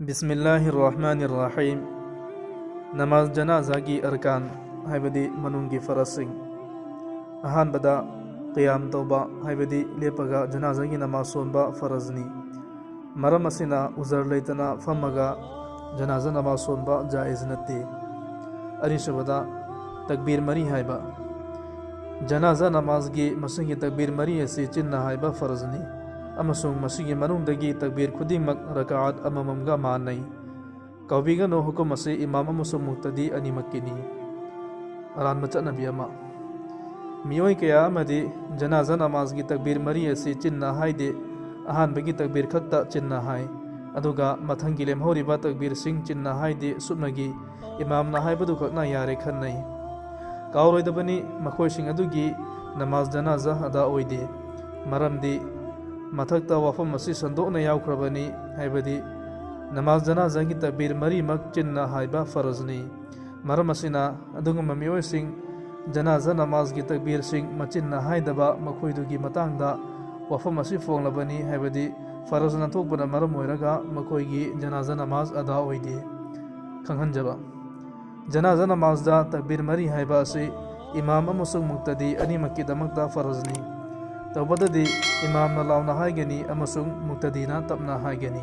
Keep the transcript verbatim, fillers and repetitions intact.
ꯕꯤꯁꯃꯤꯜꯂꯥꯍꯤꯔ ꯔꯍꯃꯥꯅꯤꯔ ꯔꯍꯤꯝ꯫ ꯅꯃꯥꯖ ꯖꯅꯥꯖꯥꯒꯤ ꯑꯔꯀꯥꯟ, ꯍꯥꯏꯕꯗꯤ ꯃꯅꯨꯡꯒꯤ ꯐꯔꯖꯁꯤꯡ꯫ ꯑꯍꯥꯟꯕꯗ, ꯀꯤꯌꯥꯝ ꯇꯧꯕ, ꯍꯥꯏꯕꯗꯤ ꯂꯦꯞꯄꯒ ꯖꯅꯥꯖꯥꯒꯤ ꯅꯃꯥꯖ ꯁꯣꯟꯕ ꯐꯔꯖꯅꯤ꯫ ꯃꯔꯝ ꯑꯁꯤꯅ, ꯎꯖꯔ ꯂꯩꯇꯅ ꯐꯝꯃꯒ ꯖꯅꯥꯖꯥ ꯅꯃꯥꯖ ꯁꯣꯟꯕ ꯖꯥꯏꯖ ꯅꯠꯇꯦ꯫ ꯑꯅꯤꯁꯨꯕꯗ, ꯇꯛꯕꯤꯔ ꯃꯔꯤ ꯍꯥꯏꯕ꯫ ꯖꯅꯥꯖꯥ ꯅꯃꯥꯖꯒꯤ ꯃꯁꯤꯡꯒꯤ ꯇꯛꯕꯤꯔ ꯃꯔꯤ ꯑꯁꯤ ꯆꯤꯟꯅ ꯍꯥꯏꯕ ꯐꯔꯖꯅꯤ, ꯑꯃꯁꯨꯡ ꯃꯁꯤꯒꯤ ꯃꯅꯨꯡꯗꯒꯤ ꯇꯛꯕꯤꯔ ꯈꯨꯗꯤꯡꯃꯛ ꯔꯀꯥꯑꯠ ꯑꯃꯃꯝꯒ ꯃꯥꯟꯅꯩ꯫ ꯀꯥꯎꯕꯤꯒꯅꯨ, ꯍꯨꯀꯨꯝ ꯑꯁꯤ ꯏꯃꯥꯝ ꯑꯃꯁꯨꯡ ꯃꯨꯛꯇꯗꯤ ꯑꯅꯤꯃꯛꯀꯤꯅꯤ꯫ ꯑꯔꯥꯟꯕ ꯆꯠꯅꯕꯤ ꯑꯃ꯫ ꯃꯤꯑꯣꯏ ꯀꯌꯥ ꯑꯃꯗꯤ ꯖꯅꯥꯖꯥ ꯅꯃꯥꯖꯒꯤ ꯇꯛꯕꯤꯔ ꯃꯔꯤ ꯑꯁꯤ ꯆꯤꯟꯅ ꯍꯥꯏꯗꯦ, ꯑꯍꯥꯟꯕꯒꯤ ꯇꯛꯕꯤꯔ ꯈꯛꯇ ꯆꯤꯟꯅ ꯍꯥꯏ, ꯑꯗꯨꯒ ꯃꯊꯪꯒꯤ ꯂꯦꯝꯍꯧꯔꯤꯕ ꯇꯛꯕꯤꯔꯁꯤꯡ ꯆꯤꯟꯅ ꯍꯥꯏꯗꯦ, ꯁꯨꯞꯅꯒꯤ ꯏꯃꯥꯝꯅ ꯍꯥꯏꯕꯗꯨ ꯈꯛꯅ ꯌꯥꯔꯦ ꯈꯟꯅꯩ꯫ ꯀꯥꯎꯔꯣꯏꯗꯕꯅꯤ, ꯃꯈꯣꯏꯁꯤꯡ ꯑꯗꯨꯒꯤ ꯅꯃꯥꯖ ꯖꯅꯥꯖꯥ ꯑꯗꯥ ꯑꯣꯏꯗꯦ꯫ ꯃꯔꯝꯗꯤ ꯃꯊꯛꯇ ꯋꯥꯐꯝ ꯑꯁꯤ ꯁꯟꯗꯣꯛꯅ ꯌꯥꯎꯈ꯭ꯔꯕꯅꯤ, ꯍꯥꯏꯕꯗꯤ ꯅꯃꯥꯖ ꯖꯅꯥꯖꯥꯒꯤ ꯇꯛꯕꯤꯔ ꯃꯔꯤꯃꯛ ꯆꯤꯟꯅ ꯍꯥꯏꯕ ꯐꯔꯖꯅꯤ꯫ ꯃꯔꯝ ꯑꯁꯤꯅ, ꯑꯗꯨꯒꯨꯝꯕ ꯃꯤꯑꯣꯏꯁꯤꯡ ꯖꯅꯥꯖꯥ ꯅꯃꯥꯖꯒꯤ ꯇꯛꯕꯤꯔꯁꯤꯡ ꯃꯆꯤꯟꯅ ꯍꯥꯏꯗꯕ ꯃꯈꯣꯏꯗꯨꯒꯤ ꯃꯇꯥꯡꯗ ꯋꯥꯐꯝ ꯑꯁꯤ ꯐꯣꯡꯂꯕꯅꯤ, ꯍꯥꯏꯕꯗꯤ ꯐꯔꯖ ꯅꯥꯟꯊꯣꯛꯄꯅ ꯃꯔꯝ ꯑꯣꯏꯔꯒ ꯃꯈꯣꯏꯒꯤ ꯖꯅꯥꯖꯥ ꯅꯃꯥꯖ ꯑꯗꯥ ꯑꯣꯏꯗꯦ꯫ ꯈꯪꯍꯟꯖꯕ꯫ ꯖꯅꯥꯖꯥ ꯅꯃꯥꯖꯗ ꯇꯛꯕꯤꯔ ꯃꯔꯤ ꯍꯥꯏꯕ ꯑꯁꯤ ꯏꯃꯥꯝ ꯑꯃꯁꯨꯡ ꯃꯨꯛꯇꯗꯤ ꯑꯅꯤꯃꯛꯀꯤꯗꯃꯛꯇ ꯐꯔꯖꯅꯤ꯫ ꯇꯧꯕꯗꯗꯤ ꯏꯃꯥꯝꯅ ꯂꯥꯎꯅ ꯍꯥꯏꯒꯅꯤ ꯑꯃꯁꯨꯡ ꯃꯨꯛꯇꯗꯤꯅ ꯇꯞꯅ ꯍꯥꯏꯒꯅꯤ꯫